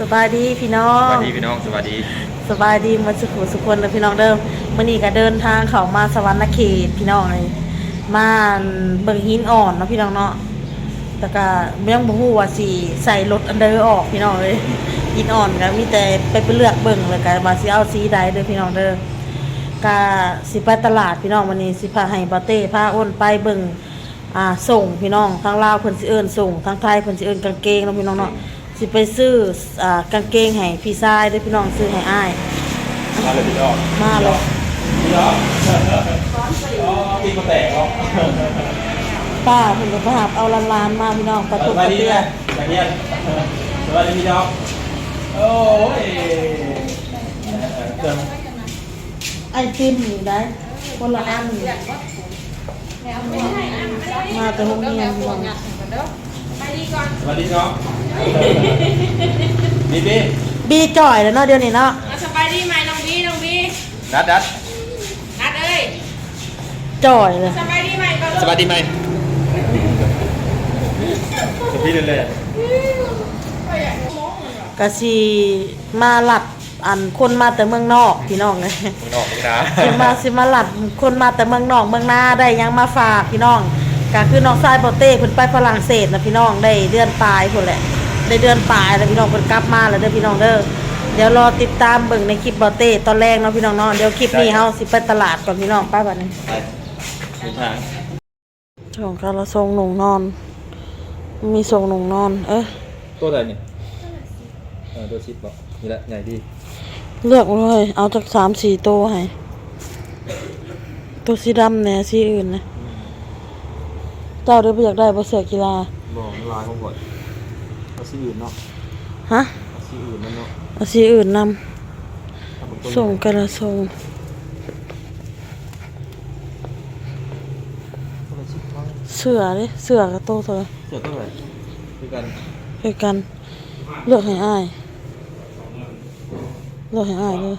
ສະບາຍດີພີ່ນ້ອງ ສະບາຍດີພີ່ນ້ອງ ສະບາຍດີ ສະບາຍດີໝົດສູ່ຜູ້ສູ່ຄົນເດີພີ່ນ້ອງເດີ. ມື້ນີ້ກໍເດີນທາງເຂົ້າມາສະຫວັນນະເຂດພີ່ນ້ອງເອີຍ ມາເບິ່ງຫີນອ່ອນເນາະພີ່ນ້ອງເນາະ. ແຕ່ກະຍັງບໍ່ຮູ້ວ່າຊິໃສ່ລົດອັນໃດອອກພີ່ນ້ອງເອີຍ. ຫີນອ່ອນກະມີແຕ່ໄປ ໄປເລືອກເບິ່ງ ແລ້ວກະວ່າຊິເອົາສີໃດເດີພີ່ນ້ອງເດີ. ກະຊິໄປຕະຫຼາດພີ່ນ້ອງ ມື້ນີ້ຊິພາ ໃຫ້ບ່າວເຕ້ພາອ້ນໄປເບິ່ງ ອ່າ ສົ້ງພີ່ນ້ອງ. ທາງລາວເພິ່ນຊິເອີ້ນສົ້ງ ທາງໄທເພິ່ນຊິເອີ້ນກາງເກງເນາະພີ່ນ້ອງເນາະ. ຊິໄປຊື້ ອ່າ ກາງເກງໃຫ້ພີ່ຊາຍເດີພີ່ນ້ອງ ຊື້ໃຫ້ອ້າຍ. ມາແລ້ວພີ່ນ້ອງ ມາແລ້ວ ພີ່ນ້ອງ ອໍ ຕີນບໍ່ແຕກເນາະ. ປ້າເພິ່ນກໍໄປຮັບເອົາຫຼານໆມາພີ່ນ້ອງ ປະທົບປະເທດ. ສະບາຍດີພີ່ນ້ອງ ໂອ້ຍ ໄອຕິມນີ້ໄດ໋ ຄົນລະອັນ ມາແຕ່ໂຮງຮຽນພີ່ນ້ອງ. ສະບາຍດີເນາະ ບີບີ ບີຈ່ອຍແລ້ວເນາະ ດຽວນີ້ເນາະ. ສະບາຍດີໃໝ່ນ້ອງບີ ນ້ອງບີ ນັດ ນັດ ນັດເອີຍ ຈ່ອຍເລີຍ. ສະບາຍດີໃໝ່ກ່ອນ ສະບາຍດີໃໝ່ ສະບາຍດີເລີຍ. ກະຊິມາລັດ ອັນ ຄົນມາແຕ່ເມືອງນອກພີ່ນ້ອງເອີຍ ເມືອງນອກເມືອງນາ ຊິມາ ຊິມາລັດຄົນມາແຕ່ເມືອງນອກເມືອງນາ ໄດ້ຫຍັງມາຝາກພີ່ນ້ອງ. ກະຄືນ້ອງຊາຍບ່າວເຕ້ເພິ່ນໄປຝຣັ່ງເສດນະພີ່ນ້ອງ ໄດ້ເດືອນປາຍພຸ້ນແຫຼະ ໄດ້ເດືອນປາຍແລ້ວພີ່ນ້ອງ ເພິ່ນກັບມາແລ້ວເດີພີ່ນ້ອງເດີ. ດຽວລໍຕິດຕາມເບິ່ງໃນຄລິບບ່າວເຕ້ຕອນແລງເນາະພີ່ນ້ອງເນາະ. ດຽວຄລິບນີ້ເຮົາຊິໄປຕະຫຼາດກ່ອນພີ່ນ້ອງ ໄປບາດນີ້ ໄປ ເດີນທາງ. ສົ່ງກະລະສົ່ງນຸ່ງນອນ ມີສົ່ງນຸ່ງນອນ. ເອີ ໂຕໃດນີ້? ເອີ ໂຕສິບບໍ? ນີ້ແຫຼະ ໃຫຍ່ດີ. ເລືອກເລີຍ ເອົາຈັກສາມສີ່ໂຕໃຫ້. ໂຕສີດຳແດ່ ສີອື່ນນະ. ອືມ ເຈົ້າເດີ ບໍ່ຢາກໄດ້ບໍ່ເສື້ອກິລາ? ບໍ່ ມັນລາຍຂອງຂ້ອຍ. ເອົາສີອື່ນເນາະ. ຮະ? ເອົາສີອື່ນນຳເນາະ. ເອົາສີອື່ນນຳ. ເອົາເບິ່ງໂຕນີ້ ສົ່ງກະລະສົ່ງ. ຄົນລະສິບພັນ. ເສື້ອເດ້ ເສື້ອກະໂຕເທົ່າໃດ? ເສື້ອໂຕໃດ? ຄືກັນ ຄືກັນ. ເລືອກໃຫ້ອ້າຍ ເລືອກໃຫ້ອ້າຍເດີ.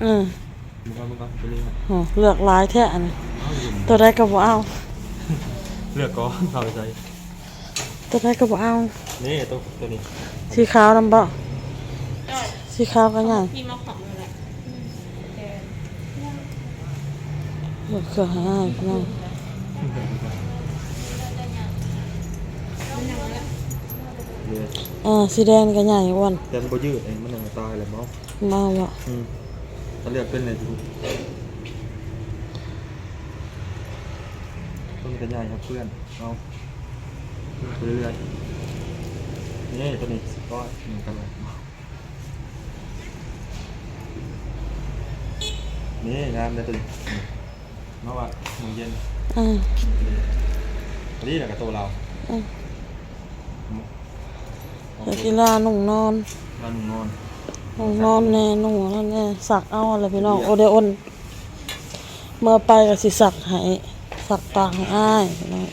ເອີ ເລືອກຫຼາຍແທ້ອັນນີ້. ເອົາຢູ່ ໂຕໃດກະບໍ່ເອົາ ເລືອກກ່ອນ ເອົາໃສ່. ໂຕໃດກະບໍ່ເອົາ. ນີ້ ໂຕ ໂຕນີ້ ສີຂາວນຳບໍ? ສີຂາວກະໃຫຍ່. ເລືອກເຄື່ອງໃຫ້ອ້າຍພີ່ນ້ອງ. ເອີ ສີແດງນີ້ກະໃຫຍ່ ອ້ວນ. ແຕ່ມັນບໍ່ຍືດ ມັນຍັງຕາຍແລ້ວບໍ? ມາວະ. ອືມ ຖ້າເລືອກເປັນນີ້ ໂຕນີ້ກະໃຫຍ່ ຫາເພື່ອນ ເອົາ ໄປເລື້ອຍໆ. ນີ້ ໂຕນີ້ ສິບຮ້ອຍ ເໝືອນກັນເລີຍ. ນີ້ ງາມເດ້ໂຕນີ້ ມາວ່າ ໂຮງຮຽນ. ອືມ ພໍດີແລ້ວກະໂຕລາວ. ອືມ ນັກກິລານຸ່ງນອນ ລາວນຸ່ງນອນ ນຸ່ງນອນແດ່ ນຸ່ງອັນນັ້ນແດ່ ຊັກເອົາຫັ້ນແຫຼະພີ່ນ້ອງ. ໂອເດໂອນ ເມື່ອໄປກະຊິຊັກໃຫ້ ຊັກຕາກໃຫ້ອ້າຍພີ່ນ້ອງ.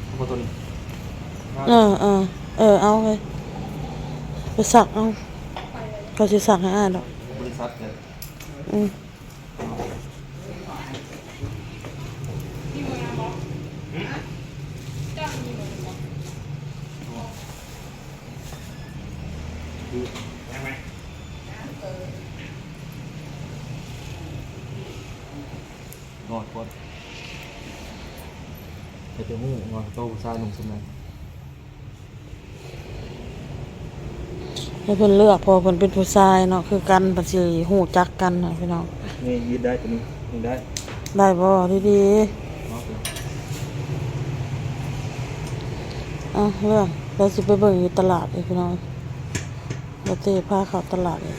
ເອົາໂຕນີ້ ເອີ ເອີ ເອີ ເອົາເລີຍ ໄປຊັກເອົາ. ເຂົາຊິຊັກໃຫ້ອ້າຍດອກ. ບໍລິສັດເດີ. ອືມ ຮອດກ່ອນ ໃຜຈະຮູ້ວ່າໂຕຜູ້ຊາຍນຸ່ງສ່ຳໃດ. ໃຫ້ເພິ່ນເລືອກ ເພາະວ່າເພິ່ນເປັນຜູ້ຊາຍເນາະ ຄືກັນ ເພິ່ນຊິຮູ້ຈັກກັນນະພີ່ນ້ອງ. ນີ້ ຍືດໄດ້ ໂຕນີ້ ຍືດໄດ້ ໄດ້ບໍ່? ດີໆ ເອົາ ເລືອກ ແລ້ວຊິໄປເບິ່ງຢູ່ຕະຫຼາດອີກພີ່ນ້ອງ. ບໍ່ເຕພາເຂົ້າຕະຫຼາດອີກ.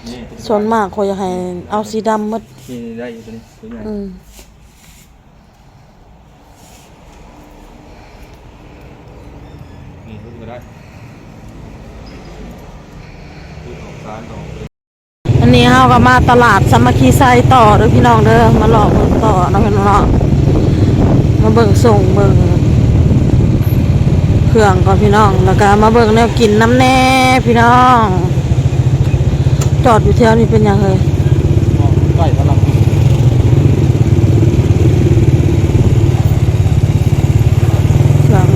ນີ້ ສ່ວນມາກຂ້ອຍຢາກໃຫ້ເອົາສີດຳໝົດ. ນີ້ ນີ້ໄດ້ຢູ່ ໂຕນີ້ ໂຕໃຫຍ່. ອືມ ນີ້ ລຸ້ນກະໄດ້ ລຸ້ນອອກສານອອກເລີຍ. ອັນນີ້ເຮົາກະມາຕະຫຼາດສາມັກຄີໄຊຕໍ່ເດີພີ່ນ້ອງເດີ ມາເລາະເບິ່ງຕໍ່ເນາະພີ່ນ້ອງເນາະ. ເບິ່ງສົ່ງເບິ່ງເຄື່ອງກ່ອນພີ່ນ້ອງ ແລ້ວກະມາເບິ່ງແນວກິນນຳແດ່ພີ່ນ້ອງ. ຈອດຢູ່ແຖວນີ້ເປັນຫຍັງເຮີ້ຍ? ໃກ້ກຳລັງ ເຄື່ອງ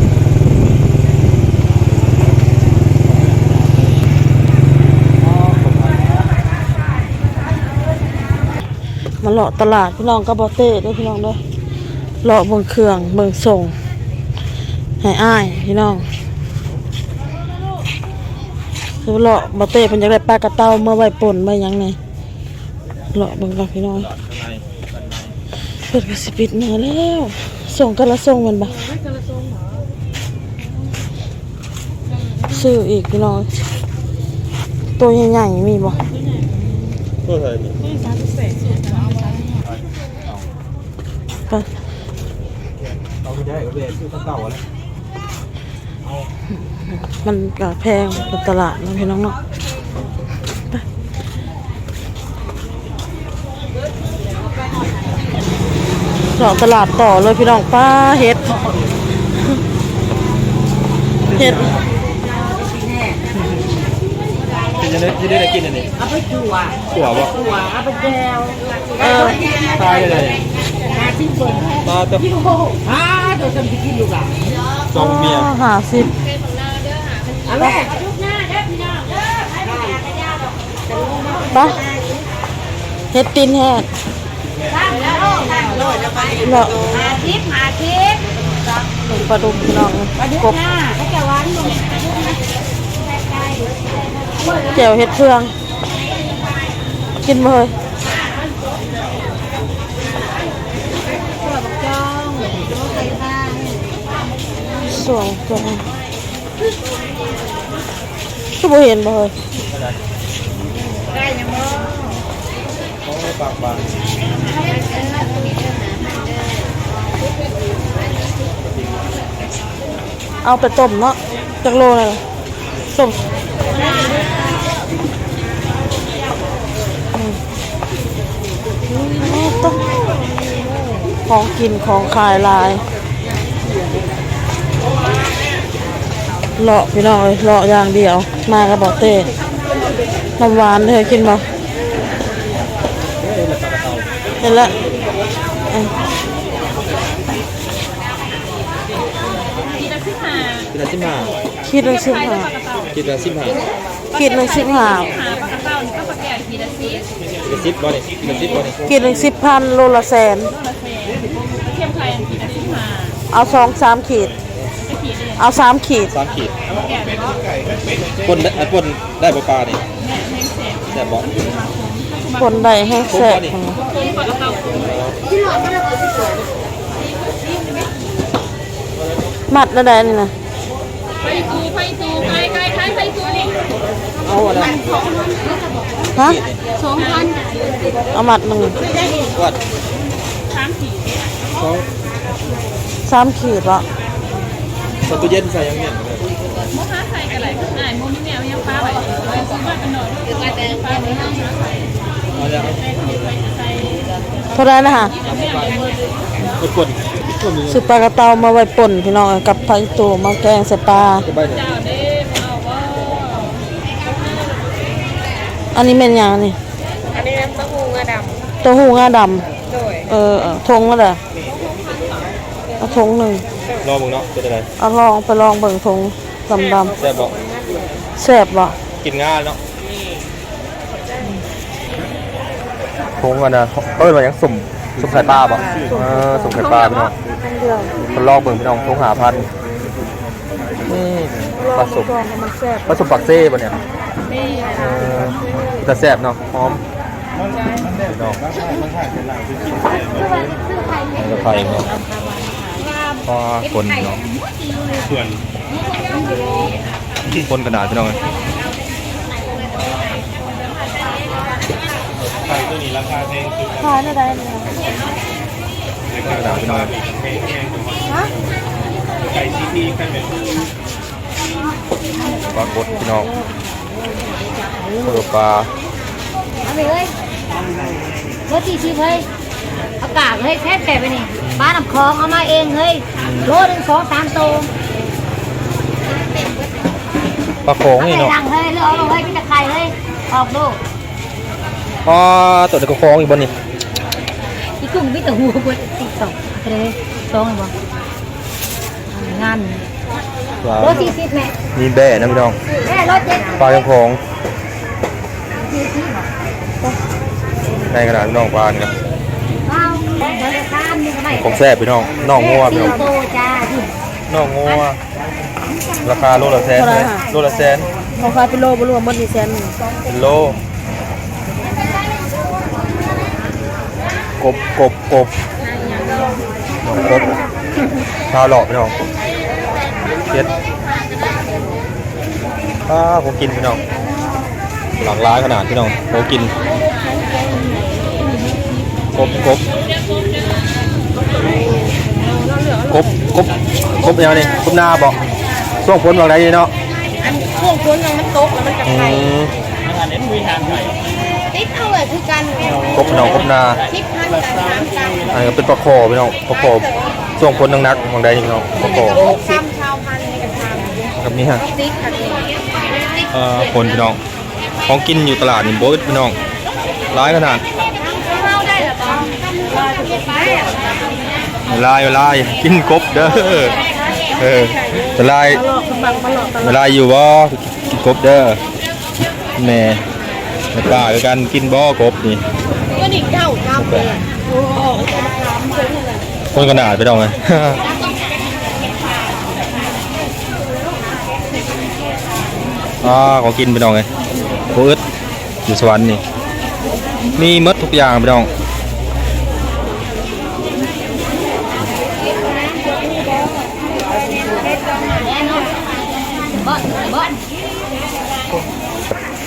ມາເລາະຕະຫຼາດພີ່ນ້ອງ ກັບບໍ່ເຕ້ເດີພີ່ນ້ອງເດີ. ເລາະເບິ່ງເຄື່ອງເບິ່ງສົ່ງໃຫ້ອ້າຍພີ່ນ້ອງ. ຄືເລາະ ບໍ່ເຕ້ເພິ່ນຢາກໄດ້ປາກະເຕົາມາໄວ້ປົ່ນໄວ້ຫຍັງນີ້ ເລາະເບິ່ງກ່ອນພີ່ນ້ອງ. ເພິ່ນກໍຊິປິດມາແລ້ວ ສົ່ງກະລະສົ່ງແມ່ນບໍ່? ຊື້ອີກພີ່ນ້ອງ. ໂຕໃຫຍ່ໆມີບໍ່? ໂຕເທົ່າໃດນີ້? ໄປ ເອົາໄດ້ກໍແວ່ຊື້ຄືເກົ່າແຫຼະ. ມັນກະແພງ ເປັນຕະຫຼາດເນາະພີ່ນ້ອງເນາະ. ເລາະຕະຫຼາດຕໍ່ເລີຍພີ່ນ້ອງ. ປ້າ ເຫັດ ເຫັດ ເປັນຈັ່ງໃດ ຊິໄດ້ກິນອັນນີ້? ເອົາໄປຂົ້ວ ຂົ້ວບໍ່? ຂົ້ວ ເອົາໄປແຈ່ວ. ເອີ ຂາຍເທົ່າໃດ? ຫ້າສິບ ບາດຕໍ່ກິໂລ. ອ້າ ໂຕຊັ້ນຊິກິນລູກຫຼານ ສອງເມຍ ຫ້າສິບ. ເອົາແຫຼະ ໄປ ເຫັດຕີນແຫ້ງເນາະ. ຫ້າສິບ ຫ້າສິບ ປາດຸກພີ່ນ້ອງ ປາດຸກ ກົບ ເຂົາເຈົ້າວ່າມັນບໍ່ແມ່ນປາດຸກນະ. ແຈ່ວເຫັດເຟືອງ ກິນບໍ່ເຮີ້ຍ? ສ່ວນຕົວ ຄືບໍ່ເຫັນບໍ່ເຮີ້ຍ? ໄດ້ຍັງບໍ່? ໂອ້ ປາກບາງ. ເອົາໄປຕົ້ມເນາະ ຈັກໂລແລ້ວ? ຕົ້ມ ອືມ ຂອງກິນຂອງຂາຍຫຼາຍ. ເລາະພີ່ນ້ອງເອີຍ ເລາະຢ່າງດຽວ ມາກັບບໍ່ເຕ້. ນ້ຳຫວານເດີ ກິນບໍ່? ເຫັນລະ ເອີ ຂີດລະສິບຫ້າ ຂີດລະສິບຫ້າ ຂີດລະສິບຫ້າ ຂີດລະສິບຫ້າ ຂີດລະສິບຫ້າ ປາກະເຕົານີ້ກັບປາແກ້ວຂີດລະສິບ ຂີດລະສິບບໍ່ນີ້? ຂີດລະສິບບໍ່ນີ້? ຂີດລະສິບພັນ ໂລລະແສນ ໂລລະແສນ ກະທຽມໄທຂີດລະສິບຫ້າ ເອົາສອງສາມຂີດ ຈັກຂີດເດ້? ເອົາສາມຂີດ ສາມຂີດ. ປາແກ້ວນີ້ບໍ່? ປົນໄດ້ ອັນປົນໄດ້ບໍ່ປານີ້? ແຊບບໍ່? ປົນໄດ້ແຮງແຊບ. ມັດແນວໃດອັນນີ້ນະ? ໄຟຕູ້ ໄຟຕູ້ ຂາຍ ຂາຍ ຂາຍ ໄຟຕູ້ນີ້. ເອົາອັນນັ້ນ ຮະ? ສອງພັນ ເອົາມັດໜຶ່ງ ສາມຂີດ ສອງ ສາມຂີດເບາະ. ໃສ່ຕູ້ເຢັນໃສ່ຫຍັງແມ່ນ ບໍ່ຫາໃສ່ກໍໄດ້ ອ້າຍບໍ່ມີແນວຫຍັງປະໄວ້ ຊື້ມາເປັນໜ້ອຍ ເທົ່າໃດນະຫະ? ໄປປົນ ຊື້ປາກະເຕົາມາໄວ້ປົນພີ່ນ້ອງ ກັບຜັກອີ່ຕູມາແກງໃສ່ປາ. ອັນນີ້ແມ່ນຫຍັງອັນນີ້? ອັນນີ້ເຕົ້າຫູ້ງາດຳ ເຕົ້າຫູ້ງາດຳ. ໂດຍ ເອີ ເອີ ຖົງລະເດີ ເອົາຖົງໜຶ່ງ ລອງເບິ່ງເນາະ ເປັນຈັ່ງໃດ? ເອົາລອງ ໄປລອງເບິ່ງຖົງດຳໆ. ແຊບບໍ່? ແຊບບໍ່? ກິນງ່າຍເນາະ. ຖົງອັນນະ ເອີ້ນວ່າຫຍັງ? ສົ້ມ ສົ້ມໄຂ່ປາບໍ່? ເອີ ສົ້ມໄຂ່ປາພີ່ນ້ອງ ທົດລອງເບິ່ງພີ່ນ້ອງ ຖົງຫ້າພັນ. ນີ້ປາສົມ ປາສົມປາກເຊບໍ່ນີ້? ເອີ ຕາແຊບເນາະ ຫອມ ພີ່ນ້ອງ ແລ້ວກໍໄຂ່ເນາະ. ປາ ຄົນເນາະ ຄົນຂະໜາດ ພີ່ນ້ອງເອີຍ. ຂາຍແນວໃດນີ້? ເປັນກະດາດພີ່ນ້ອງ. ຮະ? ປາກົດພີ່ນ້ອງ ເປີປາ ເອົາໄປເອີຍ ເບີສີ່ສິບເຮີ້ຍ. ປາກາດເລີຍ ແຊບໆ ອັນນີ້ ປານ້ຳຂອງເອົາມາເອງເລີຍ ໂລໜຶ່ງ ສອງສາມໂຕ ປາຂອງນີ້ເນາະ ເອົາໄປດັງເລີຍ ເລືອກເອົາເລີຍ ມີແຕ່ໄຂ່ເລີຍ ອອກໂລ. ອໍ ໂຕນີ້ກໍຂອງອີກບໍ່ນີ້ ອີກຸ້ງມີແຕ່ຫົວເບິດ ສອງ ເລີຍ ສອງແມ່ນບໍ່? ງາມ ໂລສີ່ສິບແມ່ ມີແບ້ນຳພີ່ນ້ອງ ແບ້ໂລເຈັດ ປາຂອງ ໃຫຍ່ຂະໜາດພີ່ນ້ອງ ປານີ້ ຂອງແຊບພີ່ນ້ອງ ໜອງງົວພີ່ນ້ອງ ໜອງງົວ ລາຄາໂລລະແສນ ໂລລະແສນ ເຂົາຂາຍເປັນໂລບໍ່ ລວມໝົດນີ້ແສນໜຶ່ງ ເປັນໂລ. ກົບ ກົບ ກົບ ກົບ ພາເລາະພີ່ນ້ອງ ເຮັດ ອາ ຂອງກິນພີ່ນ້ອງ ຫຼາກຫຼາຍຂະໜາດພີ່ນ້ອງ ຂອງກິນ ກົບ ກົບ ກົບ ກົບຫຍັງນີ້ ກົບນາບໍ? ຊ່ວງຝົນຫວ່າງໃດນີ້ເນາະ ອັນຊ່ວງຝົນມັນຕົກແລ້ວມັນກະໄຂ່ ອືມ ຕິດເອົາໄວ້ຄືກັນ ກົບພີ່ນ້ອງ ກົບນາ ສິບພັນກັບສາມພັນ ອັນນີ້ກໍເປັນປາຄໍພີ່ນ້ອງ ປາຄໍ ຊ່ວງຝົນໜັກໆ ຫວ່າງໃດນີ້ພີ່ນ້ອງ ປາຄໍ ຫົກສິບ ຊາວພັນນີ້ກໍຊາວ ກັບນີ້ຮະ ຕິດກັນນີ້ ເອີ ຄົນພີ່ນ້ອງ ຂອງກິນຢູ່ຕະຫຼາດນີ້ບໍ່ອຶດພີ່ນ້ອງ ຫຼາຍຂະໜາດ ຫຼາຍ ຫຼາຍ ກິນກົບເດີ ເອີ ຫຼາຍ ຫຼາຍຢູ່ບໍ່? ກິນກົບເດີ ແມ່ ແມ່ປ້າຄືກັນ ກິນບໍ່ກົບນີ້ ໂຕນີ້ເກົ້າ ເກົ້າ ຄົນຂະໜາດພີ່ນ້ອງເອີຍ ອາ ຂອງກິນພີ່ນ້ອງເອີຍ ບໍ່ອຶດ ຢູ່ສະຫວັນນີ້ ມີໝົດທຸກຢ່າງພີ່ນ້ອງ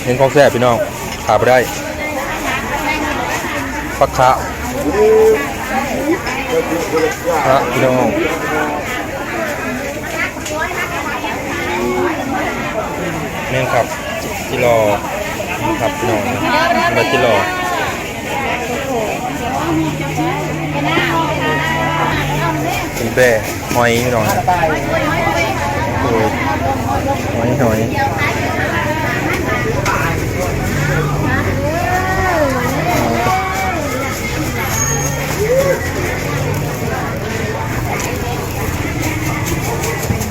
ເຫັນຂອງແຊບພີ່ນ້ອງ ຂາດບໍ່ໄດ້ ຜັກຂາ ຂະ ພີ່ນ້ອງ ແມ່ນຄັບ ຈິລໍ ແມ່ນຄັບພີ່ນ້ອງ ແມ່ນຈິລໍ ເປັນແບ້ ຫອຍພີ່ນ້ອງ ໂອ້ຍ ຫອຍ ຫອຍ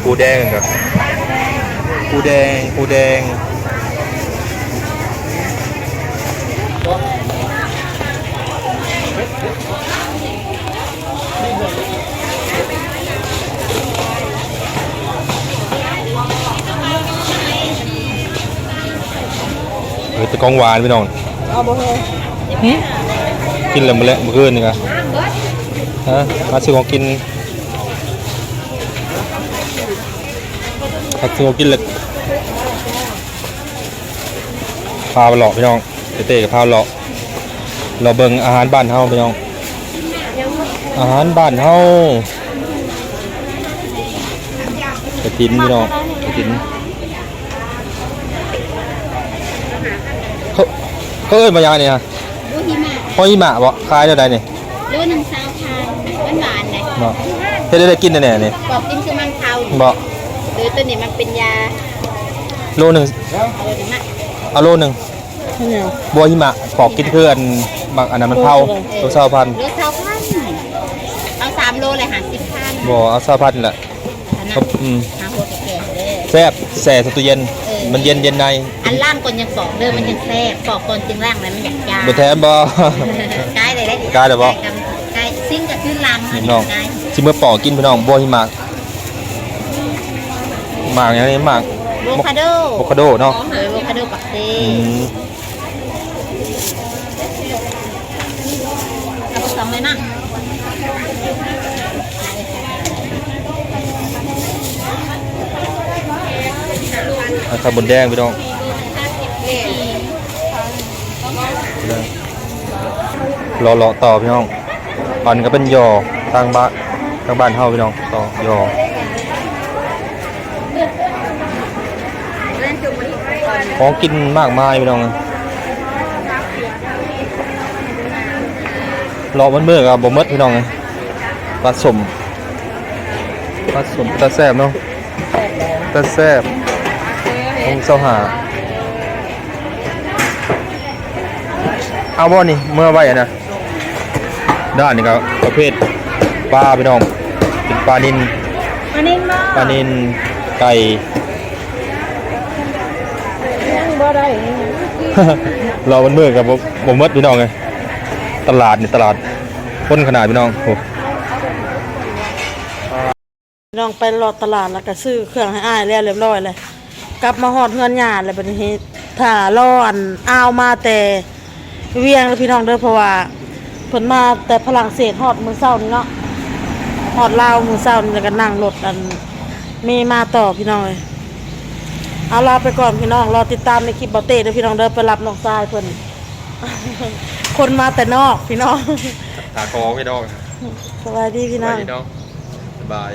ປູແດງກໍ ປູແດງ ປູແດງ ເອີ ແຕ່ຂອງຫວານພີ່ນ້ອງ ເອົາບໍ່ເຮີ້ຍ ຫຶ ກິນແລ້ວມື້ແລງ ມື້ຄືນນີ້ກະ ຮະ ມາຊື້ຂອງກິນ ມາຊື້ຂອງກິນແລ້ວ ພາໄປເລາະພີ່ນ້ອງ ເຕ້ໆ ກໍພາເລາະ ເລາະເບິ່ງອາຫານບ້ານເຮົາພີ່ນ້ອງ ອາຫານບ້ານເຮົາ ກະຖິນພີ່ນ້ອງ ກະຖິນ ເຂົາ ເຂົາເອີ້ນວ່າຫຍັງອັນນີ້ນະ? ໂບຫິມະ ໂບຫິມະບໍ? ຂາຍແນວໃດນີ້? ໂລໜຶ່ງຊາວພັນ ຫວານໆ ເດ້ ເຮັດແນວໃດກິນແນ່ໆ ນີ້? ປອກກິນຄືມັນເຜົາ ບໍ? ເອີ ໂຕນີ້ມັນເປັນຢາ ໂລໜຶ່ງ ເອົາໂລໜຶ່ງ ເອົາໂລໜຶ່ງ ໂບຫິມະ ປອກກິນຄືອັນ ໝາກອັນນັ້ນມັນເຜົາ ໂລຊາວພັນ ໂລຊາວພັນ ເອົາສາມໂລແລ້ວ ຫ້າສິບພັນ ບໍ່ ເອົາຊາວພັນແຫຼະ ອັນນັ້ນ ອືມ ຫາຫົວແກ່ໆ ເດີ ແຊບ ແຊ່ໃສ່ຕູ້ເຢັນ ເອີ ມັນເຢັນ ເຢັນໃນ ອັນລ້າງກ່ອນຍັງປອກເດີ ມັນຍັງແຊບ ປອກກ່ອນຈຶ່ງລ້າງ ແລ້ວມັນຢາກຈາງ ບໍ່ແຖມບໍ່? ກາຍໄດ້ ກາຍແລ້ວບໍ່? ກາຍ ຊິງກະຄືລ້າງ ພີ່ນ້ອງ ຊິເມືອປອກກິນ ພີ່ນ້ອງ ໂບຫິມະ ໝາກຫຍັງນີ້ ໝາກ ໂວຄາໂດ ໂວຄາໂດເນາະ ເອີ ໂວຄາໂດປັກເຊ ອືມ ເອົາສອງໄມ້ມາ ໄຂ່ມົດແດງ ພີ່ນ້ອງ ເລາະໆ ຕໍ່ ພີ່ນ້ອງ ອັນນີ້ກໍເປັນຢໍ ທາງບ້ານ ທາງບ້ານເຮົາ ພີ່ນ້ອງ ຕໍ່ຢໍ ຂອງກິນມາກມາຍ ພີ່ນ້ອງ ໂອ້ ເລາະໝົດມື້ກໍບໍ່ໝົດພີ່ນ້ອງເອີຍ. ປາສົ້ມ ປາສົ້ມເປັນຕາແຊບເນາະ ຕາແຊບ. ໂອ້ ຊາວຫ້າ ເອົາບໍ່ນີ້ ເມືອໄວ້ນະ. ດ້ານນີ້ກໍປະເພດປາພີ່ນ້ອງ ເປັນປານິນ ປານິນບໍ່? ປານິນ ໄກ່ ຍັງບໍ່ໄດ້ອີຫຍັງ. ເລາະໝົດມື້ກໍບໍ່ ບໍ່ໝົດພີ່ນ້ອງເອີຍ. ຕະຫຼາດນີ້ ຕະຫຼາດຄົນຂະໜາດພີ່ນ້ອງ. ໂອ້ ພີ່ນ້ອງໄປເລາະຕະຫຼາດ ແລ້ວກໍຊື້ເຄື່ອງໃຫ້ອ້າຍແລ້ວຮຽບຮ້ອຍແລ້ວ ກັບມາຮອດເຮືອນຍ່າແລ້ວ. ບັດນີ້ຖ້າລໍອັນ ອ້າວມາແຕ່ວຽງເດີພີ່ນ້ອງເດີ ເພາະວ່າເພິ່ນມາແຕ່ຝຣັ່ງເສດ ຮອດມື້ເຊົ້ານີ້ເນາະ ຮອດລາວມື້ເຊົ້ານີ້ ແລ້ວກໍນັ່ງລົດອັນເມມາຕໍ່ພີ່ນ້ອງເອີຍ. ເອົາ ລາໄປກ່ອນພີ່ນ້ອງ ລໍຕິດຕາມໃນຄລິບເບົາເຕ້ເດີພີ່ນ້ອງເດີ ໄປຮັບນ້ອງຊາຍເພິ່ນ ຄົນມາແຕ່ນອກພີ່ນ້ອງ. ຫາຂອງພີ່ນ້ອງ ສະບາຍດີພີ່ນ້ອງ ສະບາຍ.